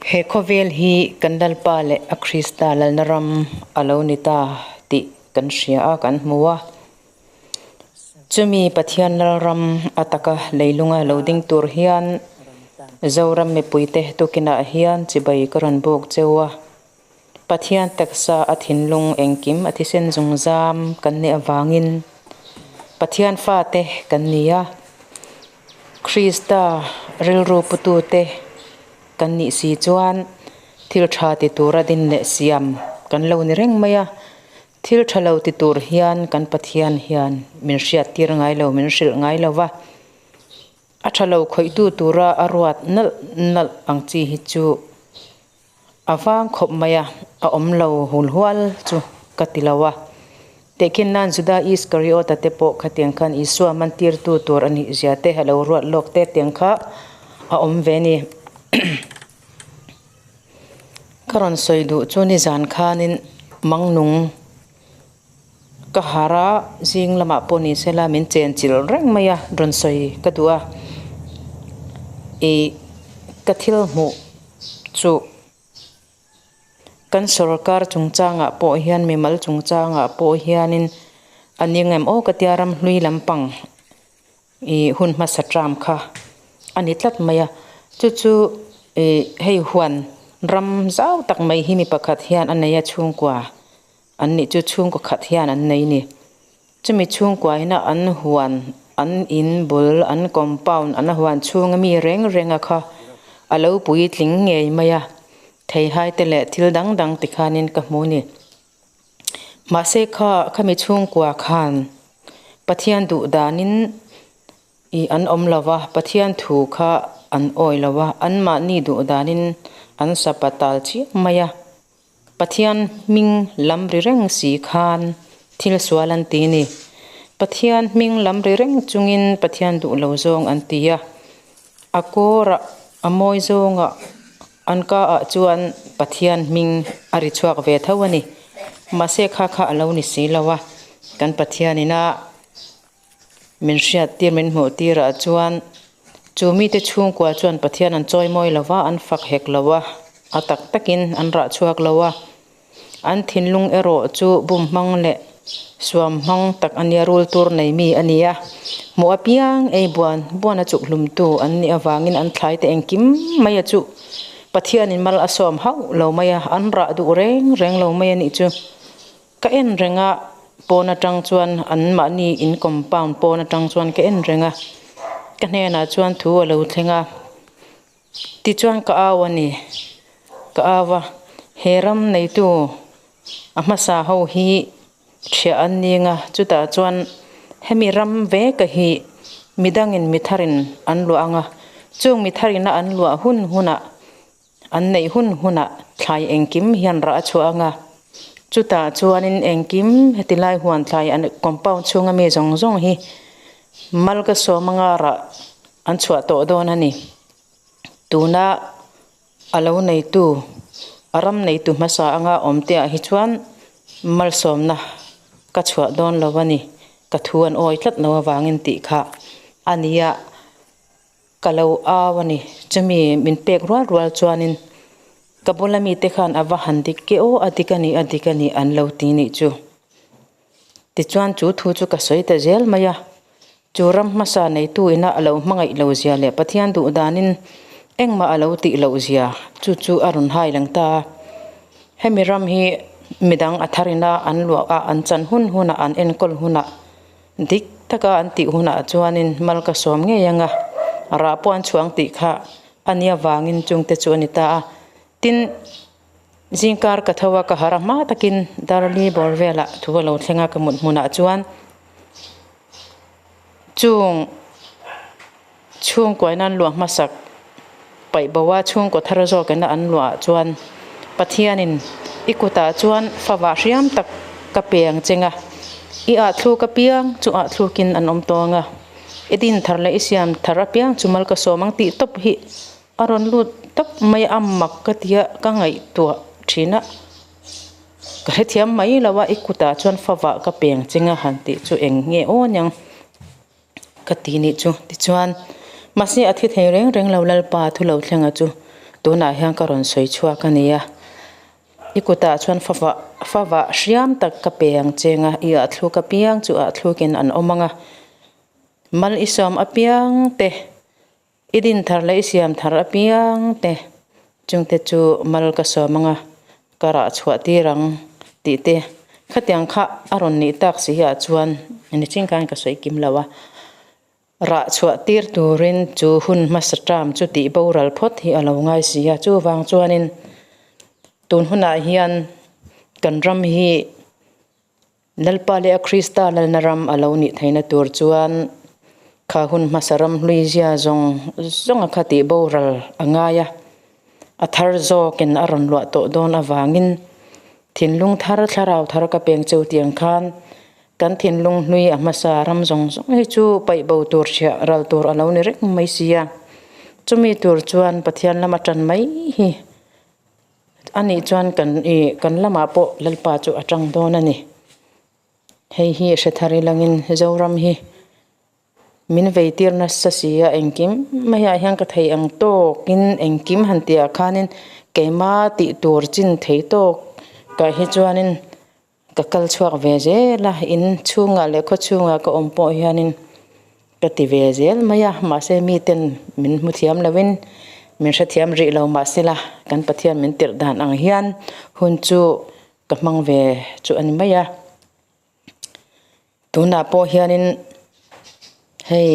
He khawvel hi kan Lalpa leh a Krista lalna ram a lo ni ta tih kan hria a, kan hmu a. Chumi Pathian Lalram a taka leilunga lo ding tur hian Zoram mipuite tukinah hian chibai ka rawn buk cheu a. Pathian taksa a thinlung engkim a thisen zungzam kan nih avangin Pathian fate kan ni a. Krista rilru putute kan nih si chuan thil tha ti tura din leh siam kan lo ni reng mai a. Thil tha lo ti tur hian kan Pathian hian min hriat tir ngai lo, min hrilh ngai lo va. A tha lo khawihtu tura a ruat nalh nalh ang chi hi chu A vang khawp mai a, a awm lo hul hual chu ka ti lo a. Tehkhin nan Juda Iskariota te pawh khatiang khan Isua mantirtu tur a nih zia te a lo ruat lawk te tiang kha a awm ve ni. Ka rawn sawi duh chu nizan khanin Mangnung ka har a, zing lamah pawh ni sela min chen chilh reng mai a rawn sawi ka duh a. Ih ka thil hmuh. Chu kan sorkar chungchangah pawh hian mimal chungchangah pawh hianin a ning em aw ka tia ram hlui lampang ih hun hmasa tram kha a ni tlat mai a chu chu ih hei huan ram zau tak mai hi mi pakhat hian a nei a chhungkua an nih chu chhungkaw khat hian an nei ni chumi chhungkua ina an huan an in bul an compound an huan chhunga mi reng reng a kha a lo puitling ngei mai a theihai te leh thil dang dang ti khanin ka hmu ni mahse kha khami chhungkua khan Pathian duh danin ih an awm lo va Pathian thu kha an awi lo va anmahni duh danin an sapa tal chiam mai a. Pathian hming lam ri reng si khan thil sual an ti ni. Pathian hming lam ri reng chungin Pathian duh lo zawng an ti a. A kawrah a mawi zawngah an ka ah chuan Pathian hming a ri chhuak ve tho a ni. Mahse kha kha a lo ni si lo a, kan Pathian ina min hriat tir min hmuh tirah chuan chu mite chhungkua chuan Pathian an chawi mawi lo va, an fak hek lo a, a tak takin an rah chhuak lo a. An thinlung erawh chu bum hmang leh suam hmang tak a nia, rul tur nei mi a ni a. Hmuh apiang ei buan buan a chuk hlumtu an nih avangin an thlai te engkim mai a chuh. Pathianin mal a sawm hauh lo mai a, an rah duh reng reng lo mai a nih chu. Ka en reng a, pawn atang chuan an mahni in compound pawn atang chuan ka en reng a, ka hnenah chuan thu a lo thleng a, tichuan ka au a ni, ka au a, he ram neitu a hmasa ho hi thiah an ning a, chutah chuan hemi ram ve ka hi midangin mitharin an luah ang a, chung mitharina an luah hun hunah An neih hun hunah thlai engkim hian rah a chhuah ang a, chutah chuanin engkim heti lai huan thlai an compound chhunga mi zawng zawng hi mal ka sawm anga rah an chhuah tawh dawn a ni. Tuna a lo neitu a ram neitu hmasa anga awm te ah hi chuan malsawmna ka chhuah dawn lo a ni, ka thu an awi tlat lo avangin tih kha a nia. Ka lo au a ni. Chumi min pek rual rual chuanin ka bula mite khan a va han dik ke aw, a dik a ni, a dik a ni an lo ti nih chu. Tichuan chu thu chu ka sawi ta zel mai a, chu ram hmasa neitu ina a lo hmangaih lo zia leh Pathian duh danin engmah a lo tih loh zia chu chu a rawn hai lang ta a. Hemi ram hi midang a thar ina an luah a, an chan hun hunah an enkawl hunah Dik taka an tih hunah chuanin mal ka sawm ngei ang a, rah pawh an chhuang tih kha a nia vangin chungte chu a ni ta a. Tin, zingkar ka tho a, ka har a hma takin Darli bawr velah thu a lo thleng a, ka mut hmunah chuan chung chhungkuaina an luah hmasak paih bo a, chhungkaw thar zawkina an luahah chuan Pathianin i kutah chuan favah hriam tak ka pe ang cheng a, i ahthluk apiang chu ahtlukin an awm tawng a, i din thar leh i siam thar apiang chu mal ka sawm ang tih tawp hi a rawn lut tawp mai a, mak ka tia ka ngaihtuah thin a, ka hrethiam mai lo a, i kutah chuan favah ka pe ang cheng a han tih chu eng nge aw aniang. Ka ti nih chu. Tichuan, mahse a thi thei reng reng lo Lalpa thu lo thlenga chu. Tunah hian ka rawn sawi chhuak a ni a. I kutah chuan fava fava hriam tak ka pe ang cheng a, i ahthluk apiang chu ahtlukin an awm ang a. Mal i sawm apiang te, i din thar leh i siam thar apiang te, chungte chu mal ka sawm ang a, ka rah chhuah tir ang tih te khatiang kha a rawn nih tak si ah chuan nichin khan ka sawi kim lo a. Rah chhuah tir turin chu hun hmasa term chu tih boral phawt hi a lo ngai si a, chuvang chuanin tun hunah hian kan ram hi Lalpa leh a Krista lalna ram a lo nih theihna tur chuan kha hun hmasa ram hlui zia zawng zawnga kha tih boral a ngai a, a thar zawkin a rawn luah tawh dawn avangin thinlung thar thlarau thar ka peng cheu tiang khan Kan thinlung hlui a hmasa ram zawng zawng hi chu paih bo tur hriah ral tur a lo ni reng mai si a. Chumi tur chuan Pathian lama tan mai hi a nih chuan kan ih kan lamah pawh Lalpa chu a tang dawn a ni. Hei hi hre thar ilangin Zoram hi min vei tir nasa si a, engkim maiah hian ka thei ang tawkin engkim han tihah khanin keima tih tur chin thei tawk kah hi chuanin Ka kal chhuak ve zel a, in chhungah leh khaw chhungah ka awm pawh hianin ka ti ve zel mai a, mahse miten min hmu thiam lovin min hrethiam rih lo mahsela kan Pathian min tirh dan ang hian hun chu ka hmang ve chu a ni mai a. Tunah pawh hianin hei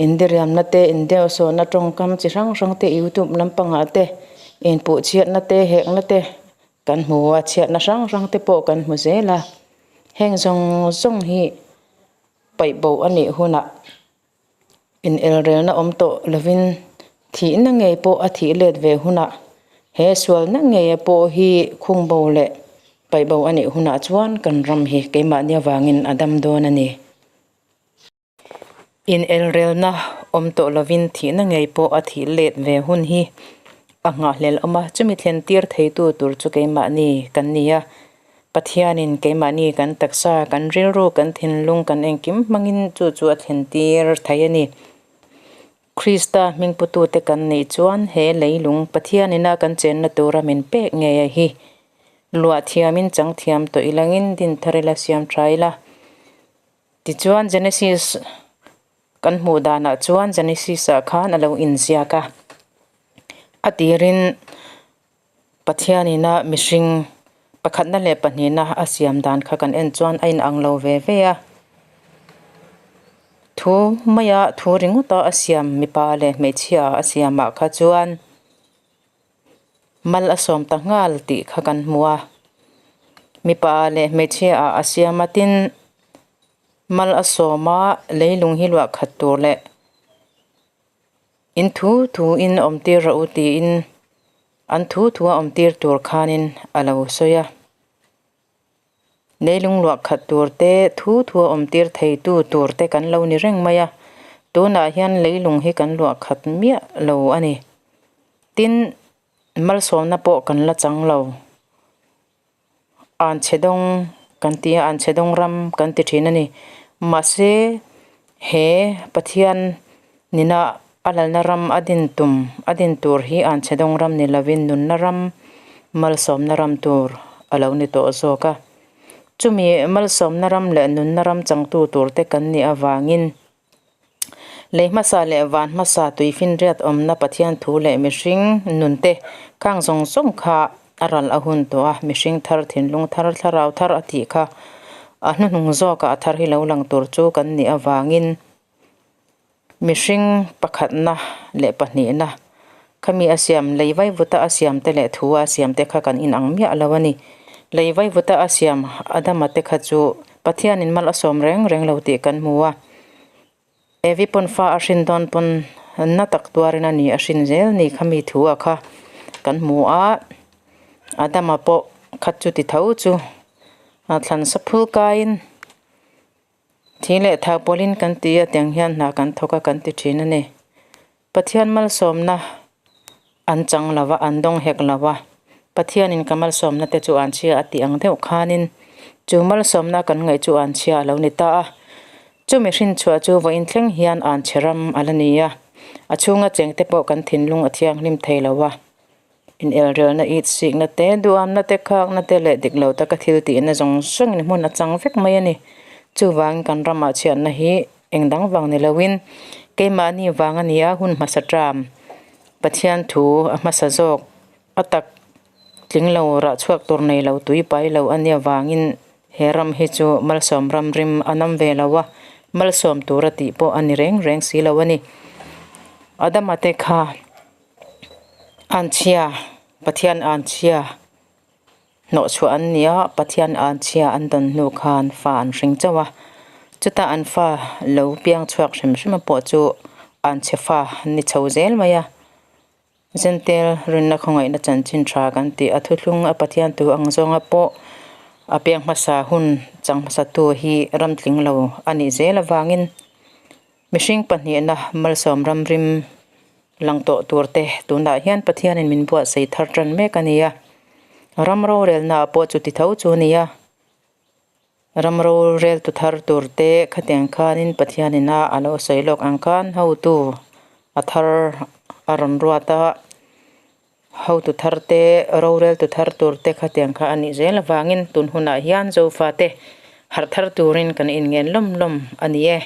indiriamna te indeuhsawhna tawngkam chi hrang hrang te youtube lampangah te inpuhchhiatna te hekna te Kan hmu a, chhiatna hrang hrang te pawh kan hmu zel a, heng zawng zawng hi paih bo a nih hunah in elrelna awm tawh lovin thihna ngei pawh a thih let ve hunah he sualna ngeia pawh hi khung bo leh paih bo a nih hunah chuan kan ram hi keimahni avangin a dam dawn a ni. Inelrelna awm tawh lovin thihna ngei pawh a thih let ve hun hi a nghahhlel awm a, chumi thlen tir theitu tur chu keimahni kan ni a. Pathianin keimahni kan taksa, kan rilru, kan thinlung, kan engkim hmangin chu chu a thlen tir thei a ni. Krista hmingputute kan nih chuan he leilung Pathianina kan chenna tura min pek ngei a hi. Luah thiamin chang thiam tawh ilangin din thar ila siam tha ila. Tichuan Genesis kan hmuh danah chuan Genesis ah khan a lo inziak a, a tirin Pathianina mihring pakhatna leh pahnihna a siam dan kha kan en chuan a inang lo ve ve a, thu maia thu ringawta a siam mipa leh hmeichhia a siamah kha chuan Mal a sawm ta nghal tih kha kan hmu a, mipa leh hmeichhia ah a siam a tin mal a sawm a leilung hi luah khat tur leh in thu thu in awm tir rawh u tiin an thu thu a awm tir tur khanin a lo sawi a. Leilung luah khat tur te, thu thu a awm tir thei tu tur te kan lo ni reng mai a, tunah hian leilung hi kan luah khat miah lo a ni. Tin, malsawmna pawh kan la chang lo. Anchhe dawng kan ti a, anchhe dawng ram kan ti thin a ni. Mahse, he Pathian nina a lalna ram a din tum, a din tur hi anchhe dawng ram ni lovin nunna ram, malsawmna ram tur a lo ni tawh zawk a. Chumi malsawmna ram leh nunna ram changtu tur te kan nih avangin lei hmasa leh van hmasa tuifinriat awmna Pathian thu leh mihring nun te khang zawng zawng kha a ral a hun tawh a, mihring thar thinlung thar thlarau thar a tih kha a hnuhnung zawkah a thar hi lo lang tur chu kan nih avangin Mihring pakhatna leh pahnihna khami a siam lei vaivuta a siam te leh thu a siam te kha kan inang miah lo a ni. Lei vaivuta a siam Adama te kha chu Pathianin mal a sawm reng reng lo tih kan hmu a. Evi pawn fa a hrin dawn pawn na tak tuarin a ni a hrin zel ni khami thu a kha kan hmu a. Adama pawh kha chu ti tho chu a thlan sa phul kaiin. Thing leh thau pawlin kan ti a tiang hian hna kan thawk a kan ti thin a ni. Pathian malsawmna an chang lo va, an dawng hek lo va. Pathianin ka malsawmna te chu an chhia a tih ang deuh khanin chu malsawmna kan ngaih chu an chhia a lo ni ta a. Chumi hrinchhuah chu vawiin thleng hian an chhe ram a la ni a, a chhunga chengte pawh kan thinlung a thianghlim thei lo va. Inelrelna it sikna te, duamna te, khakna te leh dik lo taka thil tihna zawng zawngin hmun a chang vek mai a ni. Chuvangin kan ramah chhiatna hi eng dang vang ni loin keimahni vang a ni a, hun hmasa ṭam Pathian thu a hmasa zawk a tak tling lo rah chhuak tur nei lo tui pai lo a nia vangin he ram hi chu malsawm ram rim a nam ve lo a, malsawm tura tih pawh a ni reng reng si lo a ni. Adama te kha anchhia, Pathian anchhia hnawhchhuah an ni a, Pathian anchhia an dawn hnu khan fa an hring chauh a, chutah an fa lo piang chhuak hrim hrim pawh chu anchhe fa an ni chho zel mai a. Zentel rinna khawngaihna chanchin tha kan tih a thuthlung a Pathian tu ang zawnga pawh a piang hmasa hun chang hmasa tu hi ramtling lo a nih zel avangin mihring pahnihna malsawm ramrim lang tawh tur te tunah hian Pathianin min buatsaih thar tan mek a ni a, ram rorelna ah pawh chuti tho chu a ni a. Ram rorel tu thar tur te khatiang khanin Pathianin a a lo sawi lawk ang khan hotu a thar a rawn ruat a, hotu thar te rorel tu thar tur te khatiang kha a nih zel avangin tun hunah hian Zofa te harh thar turin kan inngen lawm lawm a ni e.